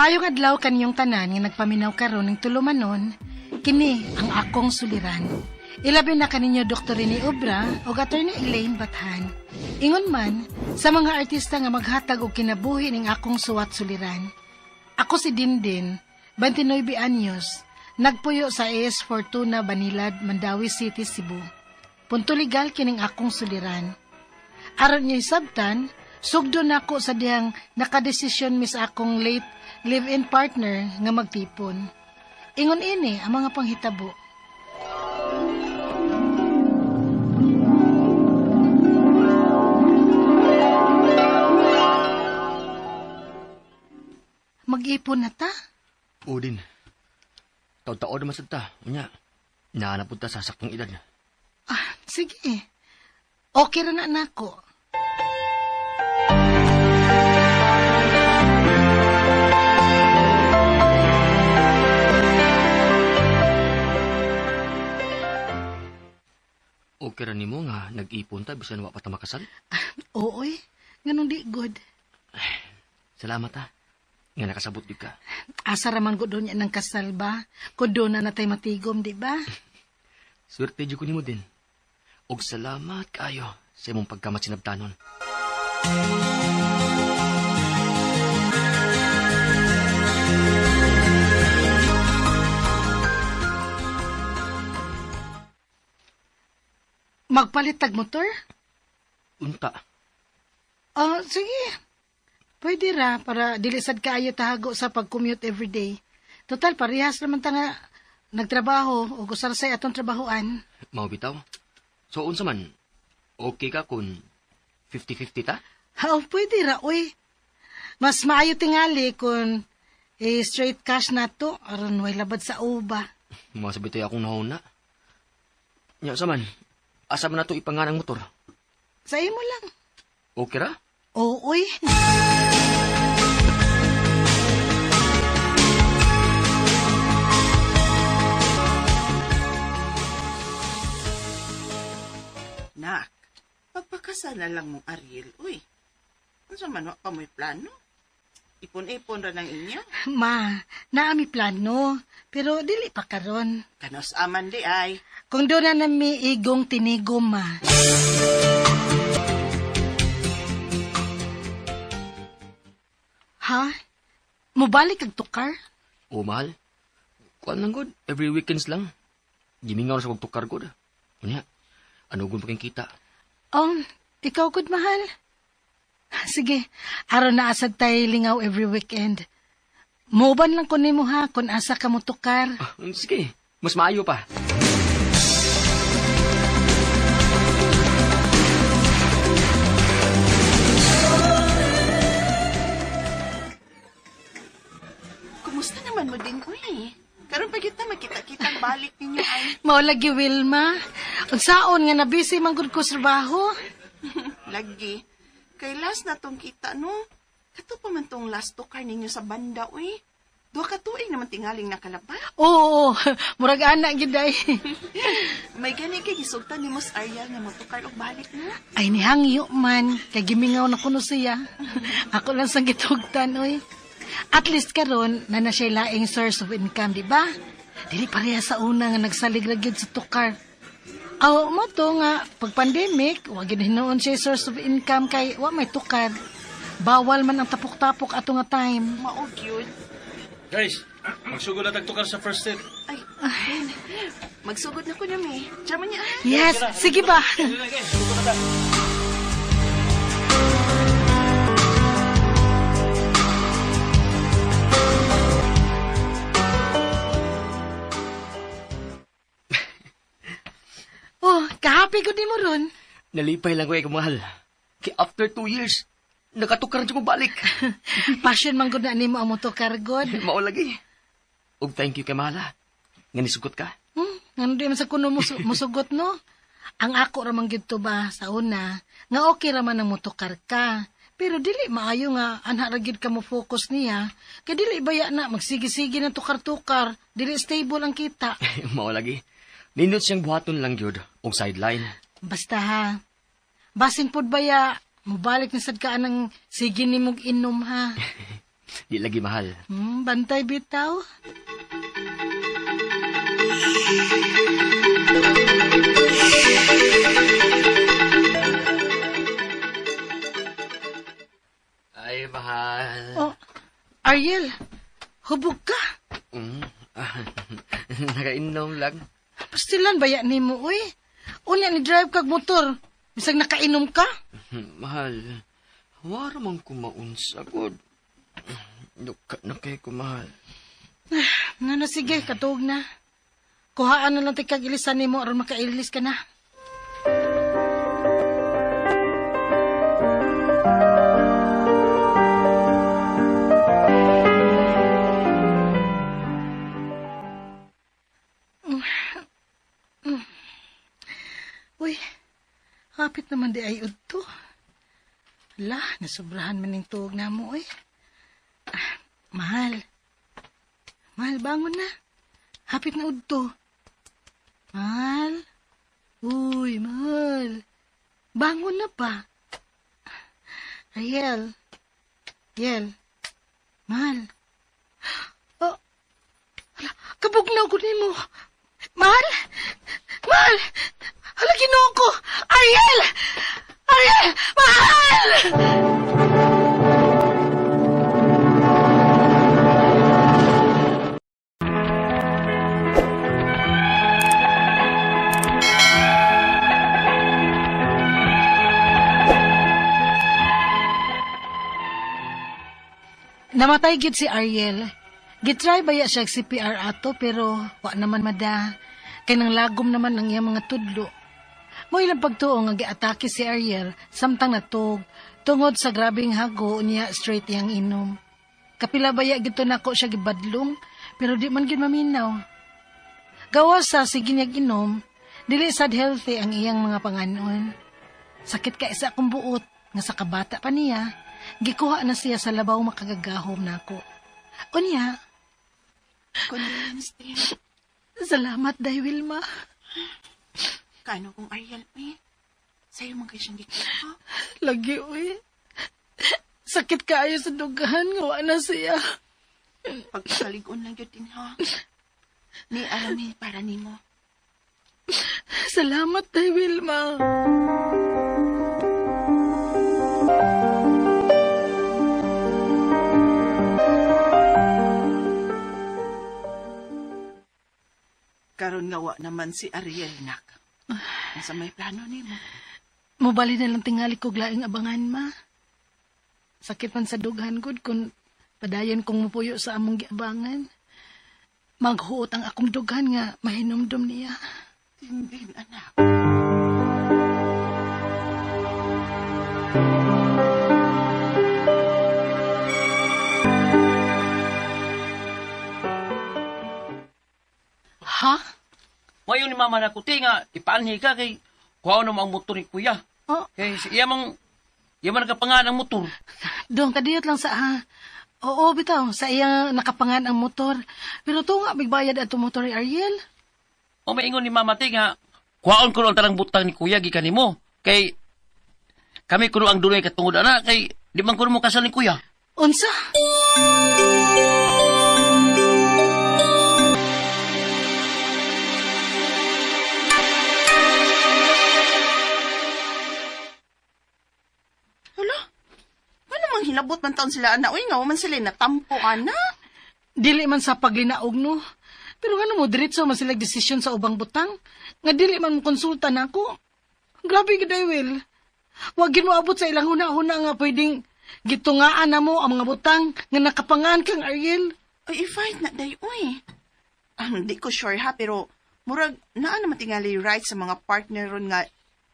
Maayong adlaw kaniyong tanan nga nagpaminaw karon ning tulumanon, kini ang akong suliran. Ilabi na kaninyo Dr. Rene Obra o Attorney Elaine Bathan. Ingon man sa mga artista nga maghatag og kinabuhi ning akong suwat suliran. Ako si Dindin, 29 anyos, nagpuyo sa AS Fortuna, Banilad, Mandaue City, Cebu. Punto legal kining akong suliran. Aron niyo isabtan, sugdo nako sa dihang nakadesisyon mis akong late live-in partner nga magtipon. Ingon ini ang mga panghitabo. Mag-ipon na ta? Oo din. Taon-taon naman sad ta. Unya, nahanap po ta sa saktong edad. Ah, sige. Okay ra na nako. Okay ra nimo nga nag-ipon ta bisan wa pa ta makasal. Ooy, nganong di good. Salamat ha. Nga nakasabot gyud ka. Asa ra man gud niya ng kasal ba? Kudo na natay matigom, di ba? Swerte jud ko nimo din. Og salamat kaayo sa imong pagkamatsinabtanon. Magpalit tag motor? Unta. Ah, sige. Pwede ra para dili sad kaayo tahago sa pag-commute everyday. Total parehas naman ta nga nagtrabaho o usarsay atong trabahoan. Mao bitaw. So unsa man? Okay ka kung 50-50 ta? Ha, oh, pwede ra oy. Mas maayo tingali kung straight cash na to aron way labad sa uba. Mga sabi tayo akong nahuna. Nya sa man, asa man nato ipangan ang motor? Sa imo lang. Okay ra? Oo, oy. Nak, pagpakasal na lang mong Ariel, uy. Unsa man wa pa mo'y plano? Ipon-ipon ra ng inyo. Ma, naami plano, pero dili pa karon. Kanos aman di ay. Kung doon na nami igong tinigom, ma. Ha? Mubalik kag tukar? O mahal. Kuan lang god, every weekends lang. Gimingaw na sa pagtukar god. Unya, ano gun pa kayong kita? Ikaw gud mahal. Sige, aron na asad tay lingaw every weekend. Muban lang ko nimo ha kung asa ka motukar. Ah, sige, mas maayo pa. Kumusta naman mo din, uy? Karon pa gyud ta magkita-kita ang balik ninyo ay. Mao lagi Wilma. Unsaon nga na busy man gud ko sa trabaho. Lagi. Kay last na tong kita, no? Kato pa man tong last tukar ninyo sa banda, uy. Duha ka tuig naman tingaling nakalapa. Oo, murag ana gid ay. May gani kay gisugtan ni Mos Ariel nga motukar og balik na. Ay nihangyo man kay gimingaw na kuno siya. Ako lang sang gitugtan oy. At least karon na na siya laing source of income, di ba? Dili pareha sa una nga nagsalig ra gyud sa tukar. Aw mo to nga pag pandemic, wa gyud hinuon siya source of income kay wa may tukar. Bawal man ang tapok-tapok ato nga time. Mao gyud. Guys, magsugod na tagtukar sa first set. Ay, Ben, magsugod na ko na, mi. Diyan niya, ah. Yes, sige ba? Guys, sugod na ta. Oh, kahappy gud nimo ron. Nalipay lang ko eh, mahal. Kay after 2 years, nakatukar na siya mo balik. Passion man gud na nimo ang motorkar god. Mao lagi. Og thank you kay mahal ha. Nga nisugot ka. Ngano di man sa kuno musugot no? Ang ako ra man gyud to ba sa una, nga okay ra man ang motokar ka. Pero dili maayo nga anha ra gyud ka mo focus niya. Kay dili baya na magsigi-sige ng tukar-tukar, dili stable ang kita. Mao lagi. Nindot siyang buhaton lang gyud og sideline. Basta ha. Basin pod baya mobalik na sad ka anang sige nimog inom ha. Di lagi mahal. Bantay bitaw. Ay, mahal. Oh, Ariel, hubog ka. Nakainom lang. Pastilan ba yan nimo, uy? Unya ni drive kag motor. Bisag nakainom ka. Mahal, wara man kumaunsa, god. Duka na kay ko, mahal. Ngano, sige, katuog na. Kuhaan na lang tikag ilisan nimo aron makailis ka na. Uy, hapit naman di ay udto. Ala, nasubrahan man ning tuog na mo, uy. Ah, mahal. Mahal, bangon na. Hapit na udto. Mahal. Uy, mahal. Bangon na pa. Ariel. Ariel. Mahal. Oh. Hala, kabugnaw ko nimo. Mahal! Mahal! Hala, Ginoo ko! Ariel! Ariel! Mahal! Namatay gid si Ariel. Gitry baya siya CPR ato pero wa naman mada. Kay nang lagom naman ang iyang mga tudlo. Mo ilang pagtuo nga giatake si Ariel samtang natug tungod sa grabeng hago niya straight iyang inom. Kapila baya gito nako siya gibadlong pero di man gid maminaw. Gawas sa sige niyag inom, dili sad healthy ang iyang mga panganon. Sakit ka isa akong buot nga sa kabata pa niya, gikuha na siya sa labaw makagagahom nako. Unya, Condolence din. salamat day Wilma. Kaano kung Ariel, uy? Sa'yo man kayo siyang gikuha. Lagi uy. Sakit kaayo sa dugahan nga wa na siya. Pagkaligon lang yun din, ha? Ni alam ni para nimo. Salamat day Wilma. Karon nga wa naman si Ariel, nak. Sa may plano nimo. Mubali na lang tingali ko laing abangan ma. Sakit man sa dughan gud kun padayon kong mupuyo sa among giabangan. Maghuot ang akong dughan nga mahinumdum niya. Tindin, anak. Ha? Mayon ni mama na kuti nga, ipaanhi ka kay kuha na mo ang motor ni kuya. Oh, Kay si iya mang, iya man nakapangan ang motor. dong kadiyot lang sa ha. Oo, bitaw, sa iya nakapangan ang motor. Pero to nga bigbayad ato motor ni Ariel. O maingon ni mama ti nga, kuhaon ko ang tanang butang ni kuya gikan nimo. Kay kami kuno ang dunay katungod ana kay di man kuno mo kasal ni kuya. Unsa? Hala? Ano mang hinabot man taon sila, anak? Uy, nga man sila natampo, anak. Dili man sa paglinaog no. Pero ngano mo diretso man sila desisyon sa ubang butang? Nga dili man mo konsulta nako. Grabe gid ay, Will. Wag gid mo abot sa ilang huna-huna nga pwedeng gitungaan na mo ang mga butang nga nakapangan kang Ariel. Uy, i-fight na day, uy. Di ko sure ha, pero murag naa naman tingali right sa mga partner ron nga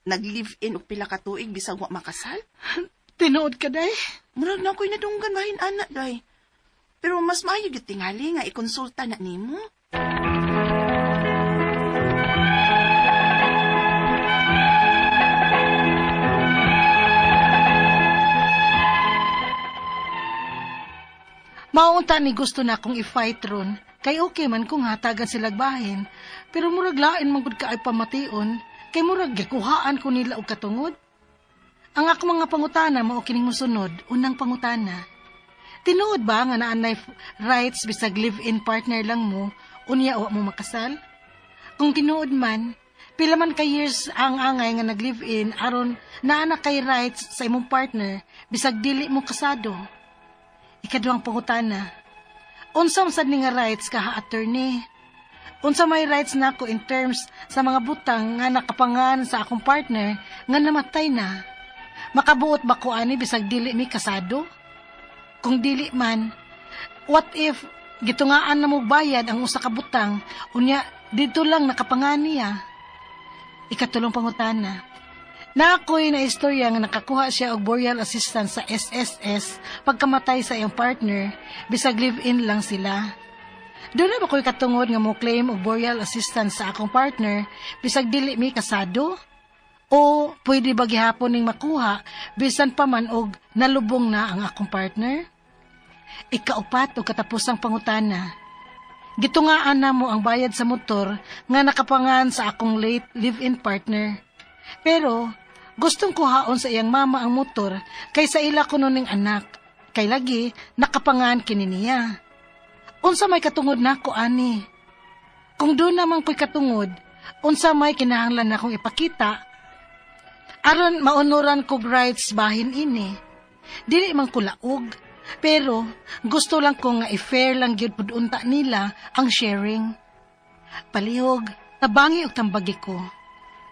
nag-live-in og pila ka tuig bisag wa makasal. Tinuod ka day. Murag na ako'y nadunggan bahin anak day. Pero mas maayo gyud tingali nga ikonsulta na nimo. Maunta ni gusto na akong i-fight ron. Kay okay man kung hatagan sila bahin. Pero murag lain man gud ka ay pamation. Kay murag gikuhaan ko nila og katungod. Ang akong mga pangutana mao kining mosunod, unang pangutana. Tinuod ba nga naanay rights bisag live-in partner lang mo, unya wa mo makasal? Kung tinuod man, pila man ka years ang angay nga nag-live-in aron naa na kay rights sa imong partner bisag dili mo kasado? Ikaduhang pangutana. Unsa man sad ni nga rights kaha, attorney? Unsa may rights nako in terms sa mga butang nga nakapangan sa akong partner nga namatay na? Makabuot ba ko ani bisag dili mi kasado? Kung dili man, what if gitungaan na mo bayad ang usa ka butang, unya dito lang nakapangan niya? Ikatulong pangutana. Na ako'y na istorya nga nakakuha siya og burial assistance sa SSS pagkamatay sa iyang partner, bisag live-in lang sila. Duna ba ko'y katungod nga mo claim og burial assistance sa akong partner bisag dili mi kasado? O pwede ba gihapon ning makuha bisan pa man og nalubong na ang akong partner? Ikaupat o katapusang pangutana. Gitungaan na mo ang bayad sa motor nga nakapangan sa akong late live-in partner. Pero gustong kuhaon sa iyang mama ang motor kay sa ila kuno ning anak. Kay lagi nakapangan kini niya. Unsa may katungod nako ani? Kung duna man ko'y katungod, unsa may kinahanglan nakong ipakita aron maonoran kog rights bahin ini? Dili man ko laog, pero gusto lang ko nga i-fair lang gyud pud unta nila ang sharing. Palihog, tabangi og tambagi ko.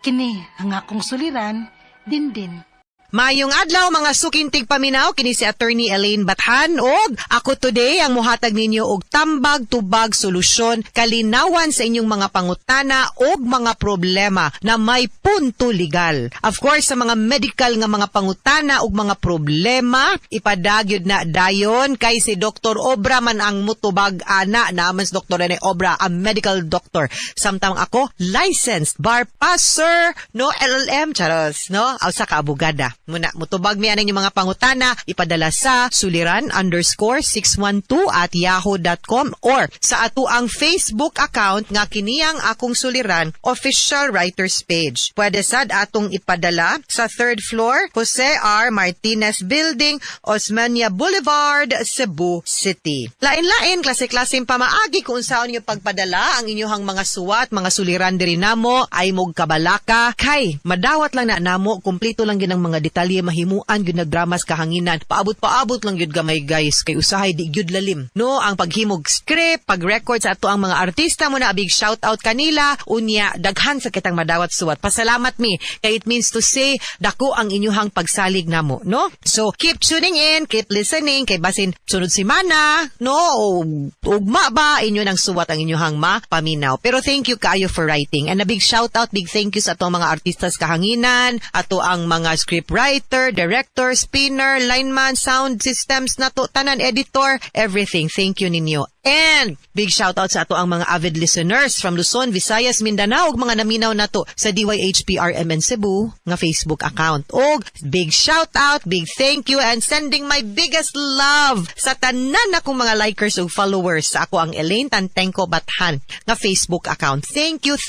Kini ang akong suliran, Dindin. Maayong adlaw, mga suking tigpaminaw, kini si Attorney Elaine Bathan og ako today ang muhatag ninyo og tambag, tubag, solusyon, kalinawan sa inyong mga pangutana og mga problema na may punto legal. Of course, sa mga medical nga mga pangutana og mga problema, ipadagyod na dayon kay si Dr. Obra man ang mutubag ana. Naman si Dr. Rene Obra, ang medical doctor. Samtang ako, licensed bar passer, no LLM, charos, no? Usa ka abogada. Muna, mutubag mi aning inyong mga pangutana, ipadala sa suliran_612@yahoo.com or sa ato ang Facebook account nga kiniyang Akong Suliran Official Writers Page. Pwede sad atong ipadala sa third floor, Jose R. Martinez Building, Osmeña Boulevard, Cebu City. Lain-lain, klase-klaseng pamaagi kung unsaon ninyo pagpadala ang inyong mga suwat, mga suliran diri namo, ay mog kabalaka, kay madawat lang na namo, kumplito lang gyud ang mga detalye, mahimuan gyud nagdramas kahanginan. Paabot-paabot lang gyud gamay, guys, kay usahay di gyud lalim. No, ang paghimog script, pag-record sa ato ang mga artista mo na, big shout out kanila, unya daghan sa kitang madawat suwat. Pasalamat mi kay it means to say dako ang inyuhang pagsalig namo, no? So keep tuning in, keep listening kay basin sunod semana, no, o ugma ba inyo nang suwat ang inyuhang mapaminaw. Pero thank you kaayo for writing. And a big shout out, big thank you sa atong mga artistas kahanginan, ato ang mga script writer, director, spinner, lineman, sound systems nato, tanan, editor, everything. Thank you ninyo. And big shout out sa ato ang mga avid listeners from Luzon, Visayas, Mindanao ug mga naminaw nato sa DYHPRMN Cebu nga Facebook account. Og big shout out, big thank you and sending my biggest love sa tanan akong mga likers ug followers sa ako ang Elaine Tantengco Bathan nga Facebook account. Thank you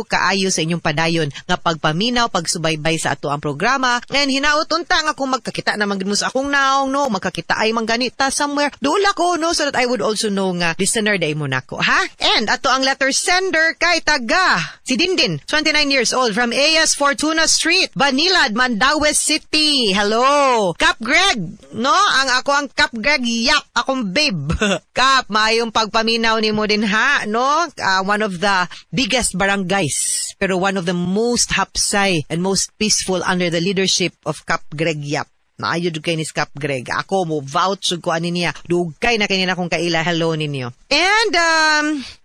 kaayo sa inyong padayon nga pagpaminaw, pagsubaybay sa ato ang programa. And hinaot unta nga kung magkakita naman gid mo sa akong naong, no, magkakita ay mangganita somewhere, dula ko, no, so that I would also know nga listener day mo nako, ha? And ato ang letter sender kay taga si Dindin, 29 years old, from AS Fortuna Street, Banilad, Mandaue City. Hello. Kap Greg, no? Ang ako ang Kap Greg Yap, akong babe. Kap, maayong pagpaminaw nimo din ha, no? One of the biggest barangays, pero one of the most hapsay and most peaceful under the leadership of Kap Greg Yap. Maayo jud kay ni Kap Greg. Ako mo vouch jud ko ani niya. Dugay na kay na akong kaila. Hello ninyo. And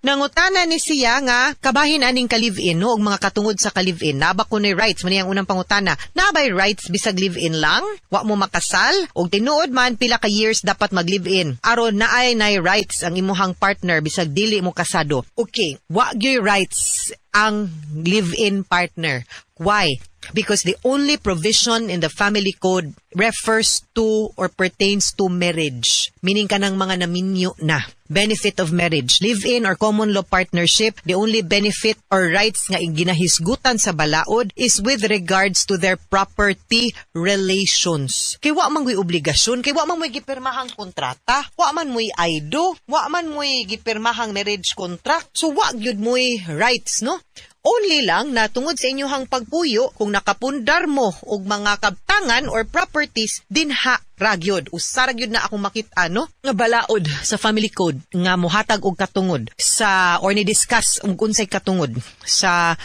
nangutana ni siya nga kabahin aning ka-live-in, no, og mga katungod sa ka-live-in. Naa ba ko ni rights man ang unang pangutana. Naa bay rights bisag live-in lang? Wa mo makasal? Og tinuod man, pila ka years dapat mag-live-in aron naay nay rights ang imuhang partner bisag dili mo kasado? Okay, wa gyuy rights ang live-in partner. Why? Because the only provision in the family code refers to or pertains to marriage. Meaning kanang mga naminyo na. Benefit of marriage, live-in or common law partnership, the only benefit or rights nga ginahisgutan sa balaod is with regards to their property relations. Kay wa man mo'y obligasyon, kay wa man mo'y gipirmahang kontrata, wa man mo'y I do, wa man mo'y gipirmahang marriage contract. So wa gyud mo'y rights, no? Only lang na tungod sa inyuhang pagpuyo, kung nakapundar mo og mga kabtangan or properties, dinha ra gyud. Usa ra gyud na akong makita, no, nga balaod sa family code nga mohatag og katungod sa or ni discuss og unsay katungod sa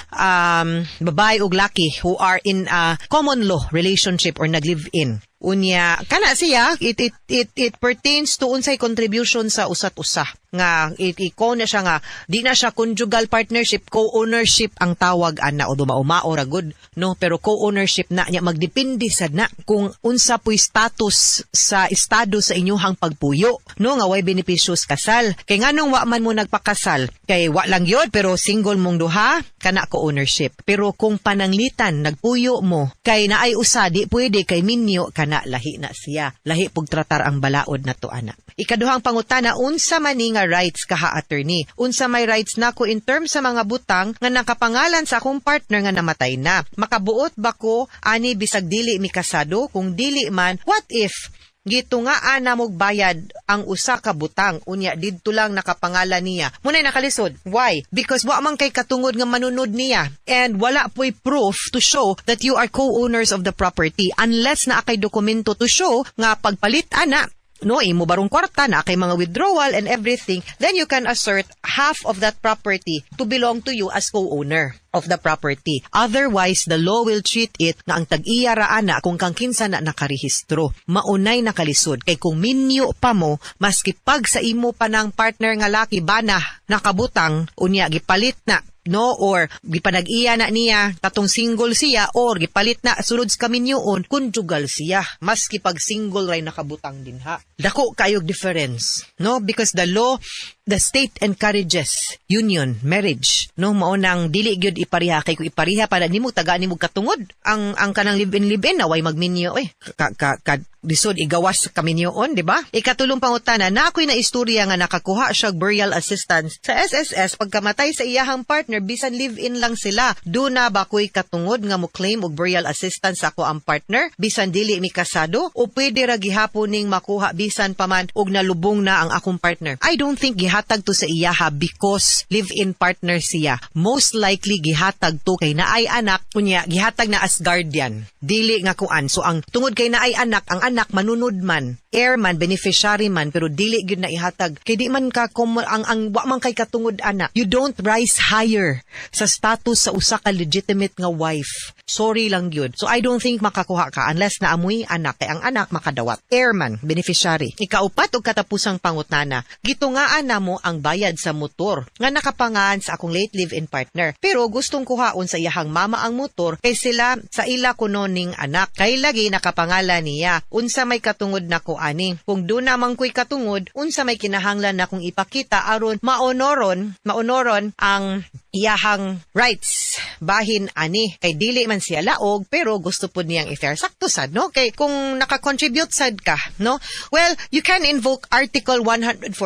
babae ug laki who are in a common law relationship or nag-live-in. Unya kana siya, it pertains to unsay contribution sa usat usa nga it iko na siya nga di na siya conjugal partnership, co-ownership ang tawag ana o maumao ra gud, no? Pero co-ownership na niya, magdepende sad na kung unsa po'y status sa estado sa inyuhang pagpuyo, no, nga way benepisyo sa kasal. Kay nganong wa man mo nagpakasal? Kay wa lang gyud, pero single mong duha, kana co-ownership. Pero kung pananglitan nagpuyo mo kay naay usa di pwede kay minyo, kana lahi na siya, lahi pug tratar ang balaod na to ana. Ikaduhang pangutana, unsa man ni nga rights kaha, attorney? Unsa may rights nako in terms sa mga butang nga nakapangalan sa akong partner nga namatay na? Makabuot ba ko ani bisag dili mi kasado? Kung dili man, what if gitungaan na mog bayad ang usa ka butang, unya didto lang nakapangalan niya? Munay nakalisod. Why? Because wa man kay katungod nga manunod niya and wala po'y proof to show that you are co-owners of the property unless naa kay dokumento to show nga pagpalit ana, no, imo barong kwarta na kay mga withdrawal and everything, then you can assert half of that property to belong to you as co-owner of the property. Otherwise, the law will treat it nga ang tag-iya ra ana kung kang kinsa na nakarehistro. Maunay nakalisod kay kung minyo pa mo, maski pag sa imo pa ng partner nga laki bana nakabutang, unya gipalit na, no, or gipanag-iya na niya katong single siya or gipalit na sulod sa kaminyoon, conjugal siya maski pag single ray nakabutang dinha. Dako kayog difference, no, because the law, the state encourages union marriage, no? Mao nang dili gyud ipariha kay kung ipariha para nimo, tagaan nimo katungod ang kanang live-in live-in na way magminyo eh ka, ka, ka lisod igawas sa kaminyoon, di ba? Ikatulong pangutana, na ako'y na istorya nga nakakuha siya burial assistance sa SSS pagkamatay sa iyahang partner bisan live-in lang sila. Duna ba ko'y katungod nga mo claim og burial assistance ako ang partner bisan dili mi kasado, o pwede ra gihapon ning makuha bisan pa man og nalubong na ang akong partner? I don't think gihatag to sa iyaha because live-in partner siya. Most likely gihatag to kay naay anak, unya gihatag na as guardian. Dili nga kuan. So ang tungod kay naay anak, ang anak manunod man, heir man, beneficiary man, pero dili gyud na ihatag. Kay di man ka ang wa man kay katungod ana. You don't rise higher sa status sa usa ka legitimate nga wife. Sorry lang gyud. So I don't think makakuha ka unless naa moy anak, kay ang anak makadawat. Heir man, beneficiary. Ikaupat ug katapusang pangutana. Gitungaan namo ang bayad sa motor nga nakapangalan sa akong late live-in partner. Pero gustong kuhaon sa iyahang mama ang motor kay sila sa ila kuno ning anak. Kay lagi nakapangalan niya. Unsa may katungod nako ani? Kung duna man ko'y katungod, unsa may kinahanglan na kong ipakita aron maonoron ang iyahang rights bahin ani? Kay dili man siya laog pero gusto pud niyang i-fair. Sakto sad, no? Kay kung naka-contribute sad ka, no? Well, you can invoke Article 148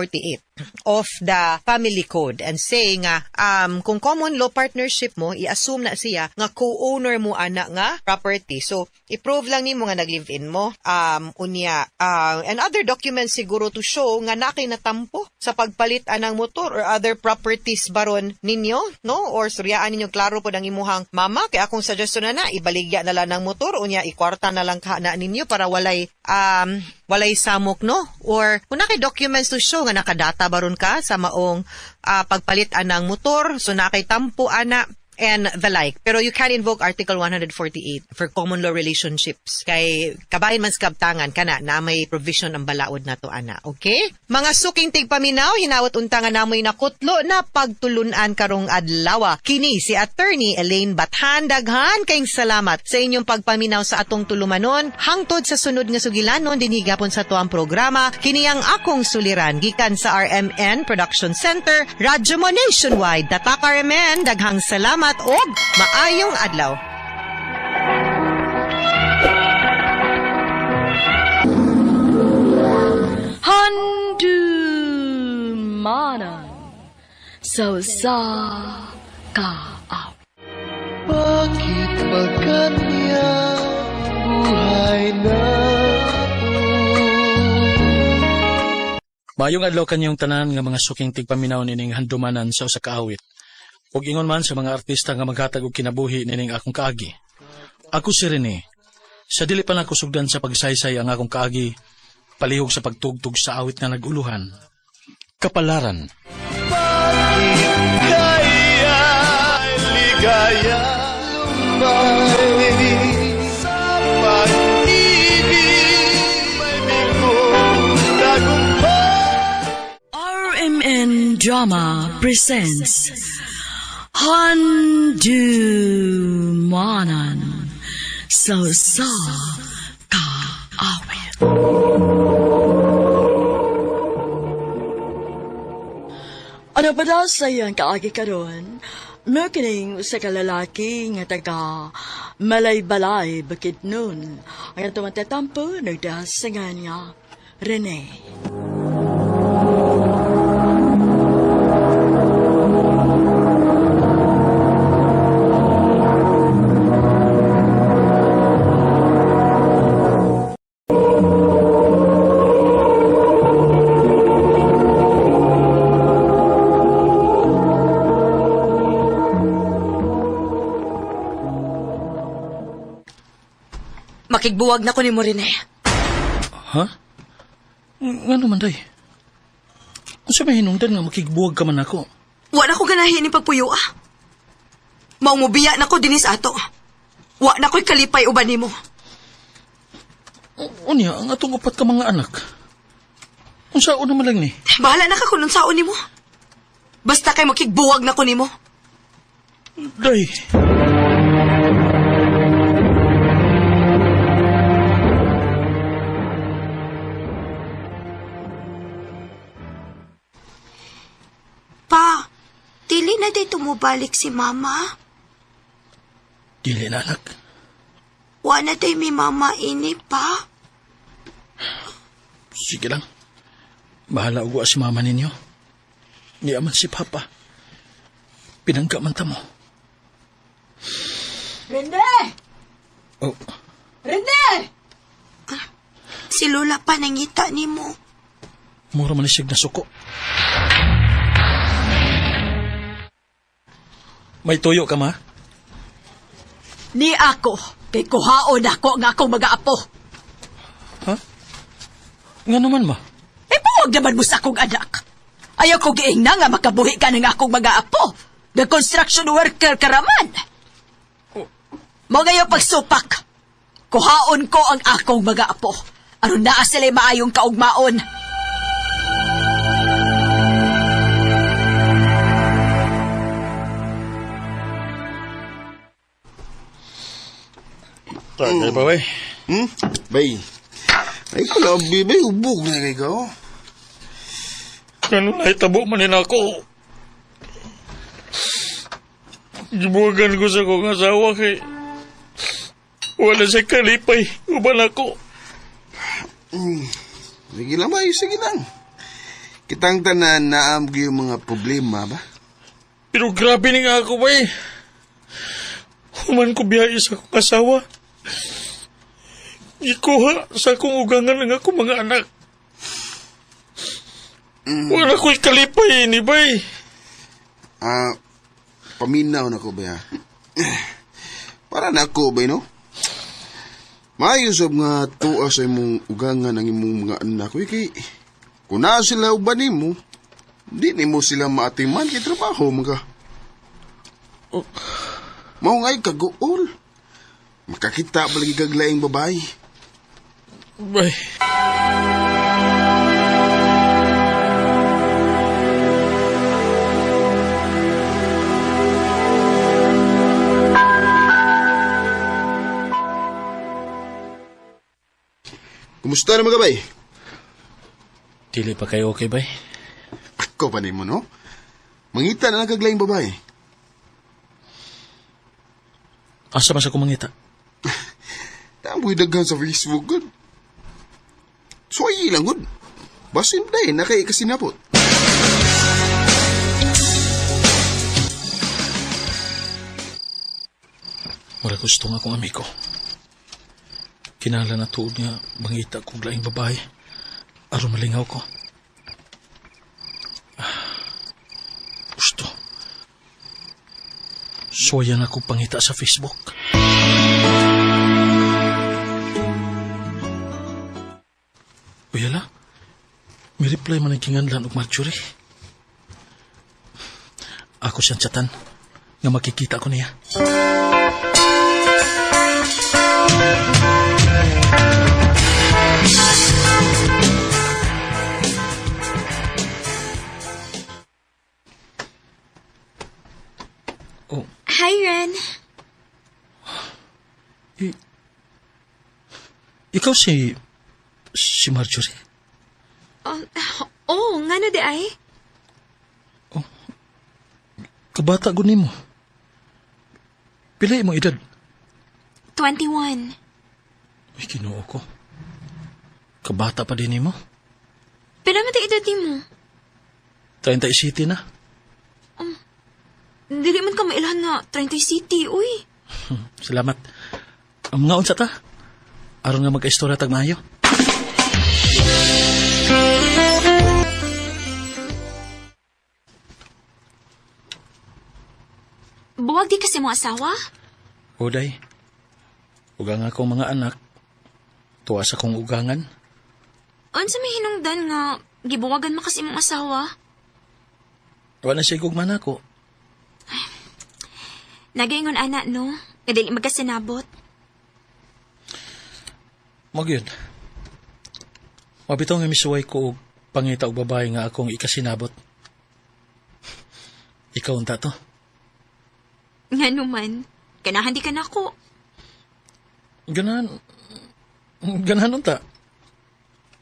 of the Family Code and say nga kung common law partnership mo, i-assume na siya nga co-owner mo ana nga property. So i-prove lang nimo nga nag-live-in mo, unya and other documents siguro to show nga naa kay natampo sa pagpalit anang motor or other properties baron ninyo, no? Or suryaan ninyo klaro pod ang imuhang mama. Kay akong suggestion na na ibaligya na lang ng motor, unya ikwarta na lang ka na ninyo para walay samok, no? Or kung naa kay documents to show nga nakadata baron ka sa maong pagpalit anang motor, so naa kay tampo ana and the like. Pero you can invoke Article 148 for common law relationships. Kay kabahin man sa kabtangan kana na may provision ang balaod na to ana. Okay? Mga suking tigpaminaw, hinawat unta nga namoy nakutlo na pagtulunan karong adlaw. Kini si Attorney Elaine Bathan. Daghan kayong salamat sa inyong pagpaminaw sa atong tulumanon. Hangtod sa sunod nga sugilanon dinhi gapon sa tuang programa. Kini ang akong suliran gikan sa RMN Production Center, Radyo Mo Nationwide. Tatak RMN, daghang salamat og maayong adlaw. Hon Handumanan sa usa ka awit. Bakit ba ganyan buhay na to? Maayong adlaw kanyong tanan nga mga suking tigpaminaw nining handumanan sa usa ka awit. Ug ingon man sa mga artista nga maghatag og kinabuhi nining akong kaagi. Ako si Rene. Sa dili pa nako sugdan sa pagsaysay ang akong kaagi, palihog sa pagtugtog sa awit nga naguluhan. Kapalaran. Bakit kaya ligaya lumbay sa pag-ibig may bigong tagumpay? RMN Drama presents Handumanan sa usa ka awit. Ano pa daw sa iyang kaagi karon? Merkining sa kalalaki nga taga Malaybalay, Bukidnon. Ang atong tatampo nagdasangan nga Rene. Makigbuwag na ko ni Morine. Ha? Ngano man day? Unsa may hinungdan nga makigbuwag ka man ako? Wa na ko ganahin ni pagpuyo ah. Maumubiya na ko dinis ato. Wa na ko'y kalipay uban nimo. Unya, ang atong upat ka mga anak. Unsa una man lang ni? Bahala na ka kung unsaon nimo. Basta kay makigbuwag na ko nimo. Day. Pa, dili na day tumubalik si mama. Dili na anak. Wa na day mi mama ini pa. Sige lang. Bahala og wa si mama ninyo. Niya man si papa. Pinangga man ta mo. Rene! Oh, Rene! Si Lola pa nangita nimo. mura man ni siyag nasuko. May tuyo ka ma? Ni ako, kay kuhaon ako nga akong mag-aapo. Ha? Nga naman ma? E buwag naman mo sa akong anak. Ayaw ko giingna nga makabuhi ka ng akong mag-aapo. The construction worker ka raman. Mo ngayon pagsupak. Kuhaon ko ang akong mag-aapo. Aron naa sila maayong kaugmaon. Tagay ba bay? Hmm? Bay. Ay, kalabi, bay. Ubog na kay ka, oh. Ganun ay tabo man nila ako. Gibuwagan ko sa kong asawa kay wala siya kalipay. Uban ako. Sige lang, bay. Sige lang. Kitang tanan naam yung mga problema ba? Pero grabe ni nga ako, bay. Human ko biyahe sa akong asawa. Gikuha sa akong ugangan ang akong mga anak. Wala ko'y kalipay ni bay. Ah, paminaw na ko ba, ha? Para na ako, bay, no? Maayo sab nga tuwa sa imong ugangan ang imong mga anak. Uy, kay, kung naa sila uban nimo, di nimo sila maatiman kay trabaho mga. Oh. Mao nga'y kaguol. Makakita pa lagi kag laing babae. Bay. Kumusta na mga bay? Dili pa kayo okay, bay? Ako pa nimo, no? Mangita na lang kag laing babae. Asa man sa kumangita? Tamboy daghan sa Facebook, good. Suwayi lang, good. Basin day, nakay kasinapot. Mura gusto nga akong amigo. Kinahanglan na tuod nga mangita kog laing babae. Aron malingaw ko. Gusto. Suwayan ako pangita sa Facebook. Uyala, may reply man ang kinganlan og Marjorie. Ako siyang chatan nga makikita ko niya. Oh. Hi, Ren. Ikaw si Marjorie? Oh, nga na di ay? Oh, kabata ko nimo. Pila imong edad? 21. Ay, Ginoo ko. Kabata pa din nimo? Pila man di edad nimo? 37 na. Dili man ka mailhan nga 30 city, uy. Salamat. Ang mga unsa ta? Aron nga magka-istorya tag maayo. Buwag di kasi mo asawa? Uday. Ugang akong mga anak. Tuwa sa kong ugangan. Unsa may hinungdan nga gibuwagan mo kasi imong asawa? Wala siya gugma nako. Nagaingon ana no, nga dili magkasinabot. Magyud. Mabitaw nga misuway ko og pangita og babae nga akong ikasinabot. Ikaw unta to. Nga numan, ganahan di ka nako. Ganahan unta.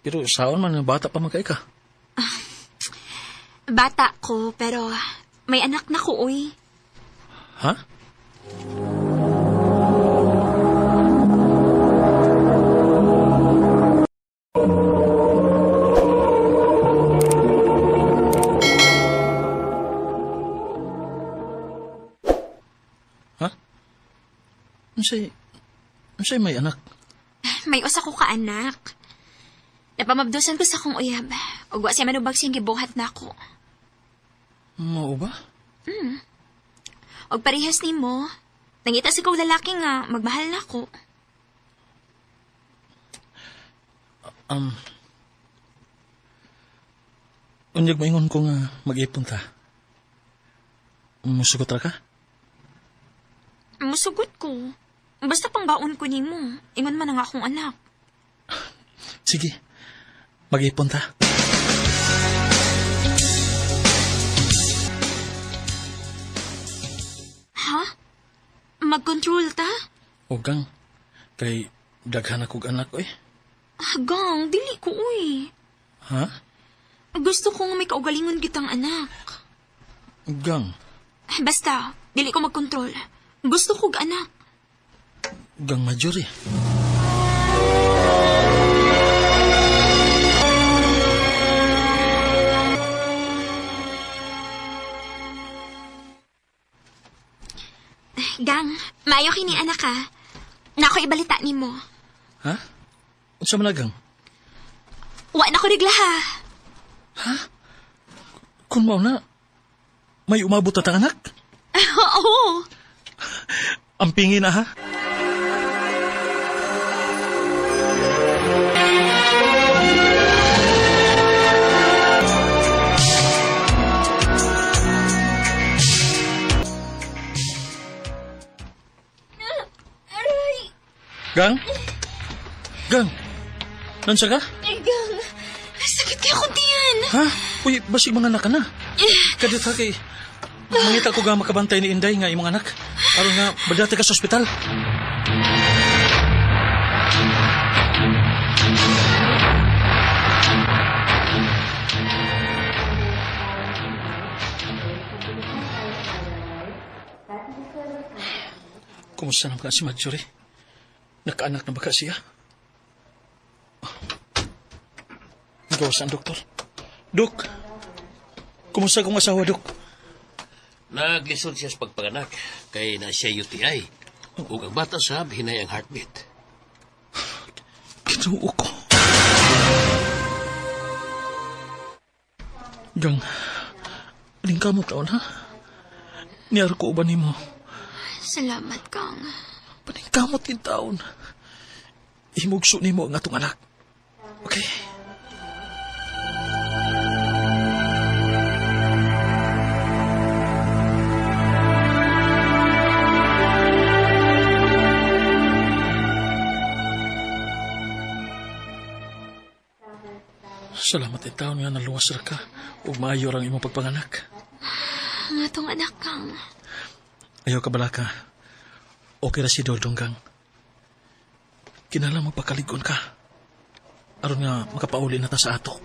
Pero saon man nga bata pa man kay ka. Bata ko, pero may anak na ko, uy. Ha? Ha? Unsay may anak? May usa ko ka anak. Napamabdusan ko sa akong uyab. Ug wa siya manubag siyang gibuhat nako. Mao ba? Og parehas nimo, nangita sa kong lalaki nga magmahal nako. Unyag maingon ko nga mag-ipon ta. Musugot ra ka? Musugot ko. Basta pangbaon ko nimo. Ingon man ang akong anak. Sige. Mag-ipon ta. Ha? Mag-control ta? Ogang, kay daghan akong anak, oy. Gang, dili ko, uy. Ha? Gusto ko nga may kaugalingon kitang anak. Gang. Basta, dili ko mag-control. Gusto kog anak. Gang Marjorie. Gang, maayo kini anak ha. Nako ibalita nimo. Ha? Unsa man na, gang? Wa na ko regla ha. Ha? Kun mao na, may umabot na tang anak? Oo. Ang pingi na ha? Aray! Gang? Gang? Nansa ka? Ay, Gang, sakit kaya kong tiyan. Ha? Uy, basig mga anak ka na. Kadit ha kay... Mangita ko ga makabantay ni Inday nga imong anak. Aron nga, badate ka sa ospital. Kumusta naman ka si Marjorie? Nakaanak na ba ka siya? Gawas ang doktor. Dok! Kumusta kong asawa, Dok? Naglisod siya sa pagpanganak kay na siya UTI. Ug ang bata sab hinay ang heartbeat. Kinuo ko. Gang, lingkamot taon ha? Niyar ko uban nimo. Salamat, Kang. Paningkamot in taon. Himugso nimo ang atong anak. Okay? Salamat in taon nga naluwas ra ka ug maayo ra ang imong pagpanganak. Ang atong anak, Kang. Ayaw ka balaka. Okay ra si Doldong Gang. Kinahanglan magpakaligon ka. Aron nga makapauli na ta sa ato.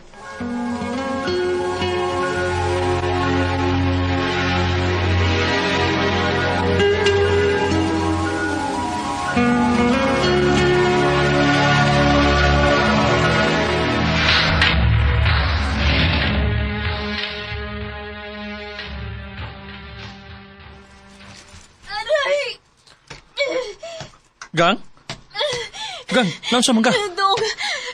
Aray! Gang? Gang, naunsa man ka? Dong,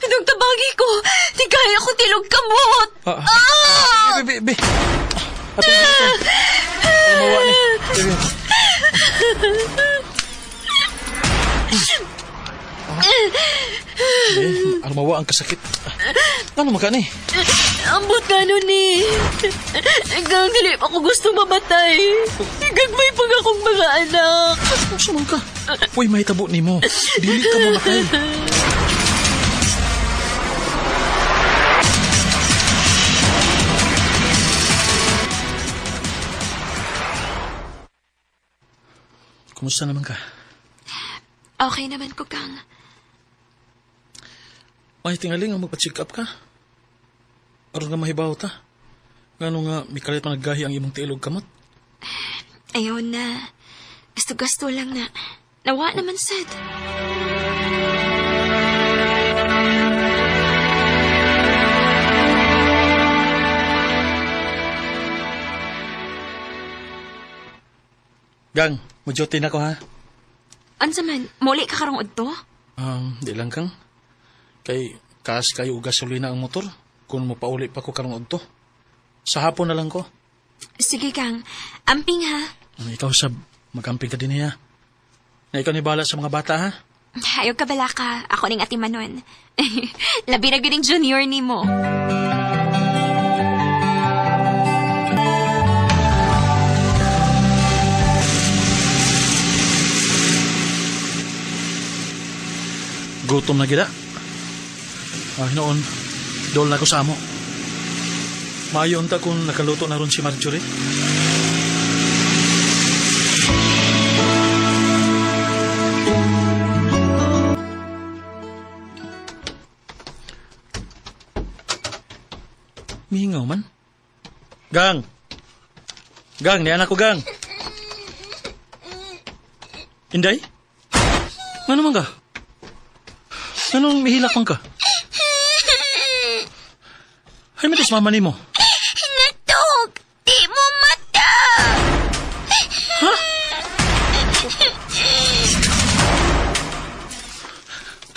dong tabagi ko. Di kaya ko tilog kamot. Ah, ah. Be, be, be. Atong, atong. Ay, mawa ni. Be, be. Eh, alam mawa ang kasakit. Ano man ka ni? Ambot nga nun eh. Gang, dili pa ako gusto mamatay. Gagmay pag akong mga anak. Unsa man ka? Uy, mahitabo nimo. Dili ka mamatay. Kumusta naman ka? Okay naman ko, Kang. May tingali nga magpa-check up ka. Aron nga mahibaw ta. Ngano nga mikalit man naggahi ang imong tiil og kamot. Ayaw na. Gasto-gasto lang na. Nawa naman, sad. Gang, mo-duty na ko ha. Unsa man, muli ka karong udto? Di lang kang. Kay kaas kayo og gasolina ang motor kung mopauli pa ko karong udto. Sa hapon na lang ko. Sige, Kang. Amping ha. Ikaw sab, magamping ka din niya. Na ikaw ni bala sa mga bata ha. Ayaw ka bala ka. Ako ning atimanon. Labi na gyud junior nimo. Gutom na gida. Ah, hinoon, dol na ko sa amo. Maayo unta kung nakaluto na ron si Marjorie. Mingaw man. Gang! Gang, niyan ako, gang! Inday? Ano man ka? Anong mihilak man ka? Ay, matis mama nimo. Natog! Di mo mata! Ha?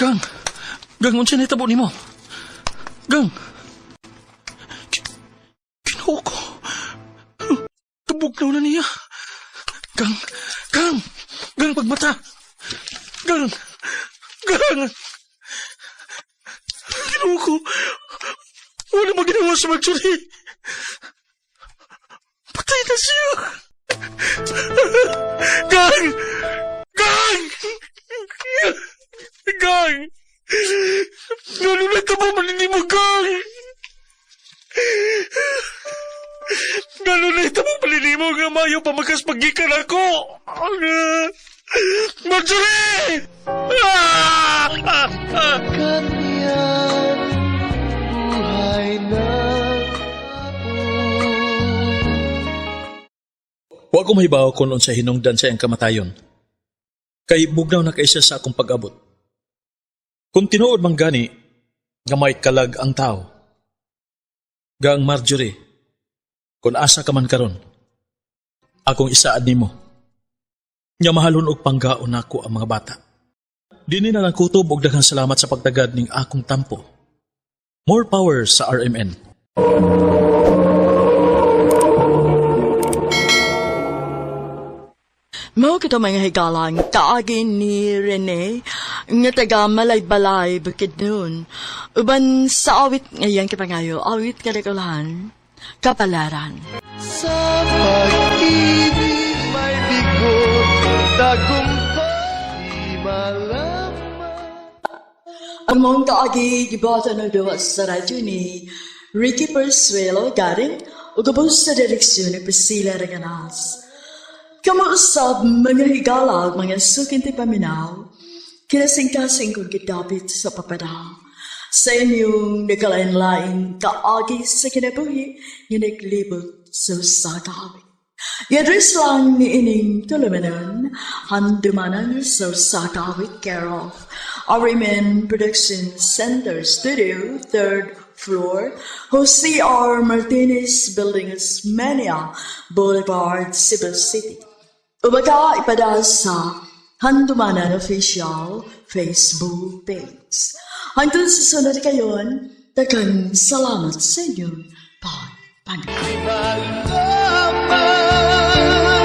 Gang! Gang, unsa nahitabo nimo? Gang! Kinuha ko. Tubog na niya. Gang! Gang! Gang, pagmata! Gang! Gang! Kinuha ko. Wala mo ginawa sa Marjorie. Patay na siya. Gang! Gang! Gang! Ano na ito ba mo, Gang? Gano'n na ito mo mo nga mayo pa makaspagikan ako. Marjorie! Ah! Kanyang buhay na Wa ko mahibaw kung unsa hinungdan sa iyang kamatayon. Kay bugnaw na kaysa sa akong pag-abot. Kung tinuod man gani, nga may kalag ang tao. Gang Marjorie, kung asa ka man karon, akong isaad nimo. Nya mahalon og panggaon nako ang mga bata. Dini na lang kutob og daghang salamat sa pagtagad ning akong tampo. More power sa RMN. Mao kito mga higalang kaagi ni Rene nga taga Malaybalay, Bukidnon. Uban sa awit ngayon kipangayo, awit kadakulahan, kapalaran. Sa pag-ibig may bigo, tagumpay malaman. Ang mong kaagi gibata ng duwa sa radyo ni Ricky Persuelo Garing ug ubos sa direksyon ni Priscilla Reganas. Kamuusab mga higala ug mga sukinti paminaw, kinasingkasing kong gidapit sa papada. Sa inyong nagkalain-lain kaagi sa kinabuhi nga naglibot sa usa ka awit. I-address lang ni ining tulumanon, handumanan sa usa ka awit, care of RMN Production Center Studio, 3rd floor, Jose R. Martinez Building, Osmeña Boulevard, Cebu City. Ubaga ipada sa Handumanan Official Facebook page. Hangtod sa sunod kayon, daghang salamat sa inyong pagpanood. Malaman.